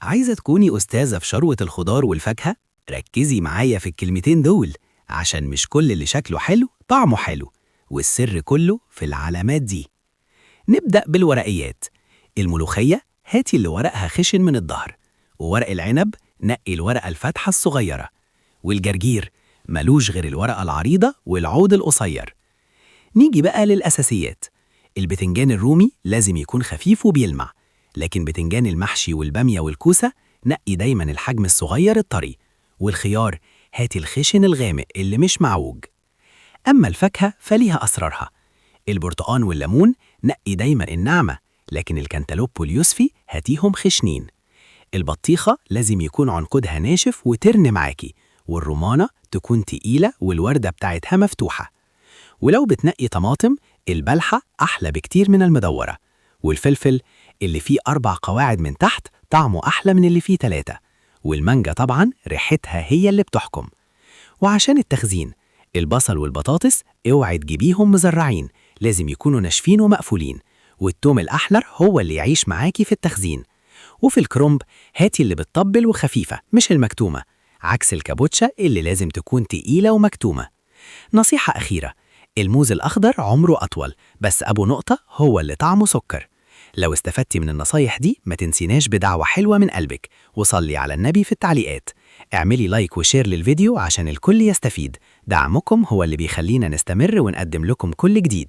عايزة تكوني أستاذة في شروة الخضار والفاكهة؟ ركزي معايا في الكلمتين دول، عشان مش كل اللي شكله حلو طعمه حلو، والسر كله في العلامات دي. نبدأ بالورقيات. الملوخية هاتي اللي ورقها خشن من الظهر، وورق العنب نقي الورقة الفاتحة الصغيرة، والجرجير ملوش غير الورقة العريضة والعود القصير. نيجي بقى للأساسيات. البتنجان الرومي لازم يكون خفيف وبيلمع، لكن بتنجان المحشي والبامية والكوسة نقي دايما الحجم الصغير الطري، والخيار هاتي الخشن الغامق اللي مش معوج. أما الفاكهة فليها أسرارها. البرتقان والليمون نقي دايما الناعمة، لكن الكنتالوب واليوسفي هاتيهم خشنين. البطيخة لازم يكون عنقودها ناشف وترن معاكي، والرمانة تكون تقيلة والوردة بتاعتها مفتوحة. ولو بتنقي طماطم، البلحة أحلى بكتير من المدورة، والفلفل اللي فيه 4 قواعد من تحت طعمه أحلى من اللي فيه 3، والمانجا طبعا ريحتها هي اللي بتحكم. وعشان التخزين، البصل والبطاطس اوعي تجيبيهم مزرعين، لازم يكونوا ناشفين ومقفولين، والتوم الأحمر هو اللي يعيش معاكي في التخزين. وفي الكرنب هاتي اللي بتطبل وخفيفة مش المكتومة، عكس الكابوتشا اللي لازم تكون تقيلة ومكتومة. نصيحة أخيرة، الموز الأخضر عمره أطول، بس أبو نقطة هو اللي طعمه سكر. لو استفدتي من النصايح دي ما تنسيناش بدعوة حلوة من قلبك، وصلي على النبي في التعليقات. اعملي like و share للفيديو عشان الكل يستفيد. دعمكم هو اللي بيخلينا نستمر ونقدم لكم كل جديد.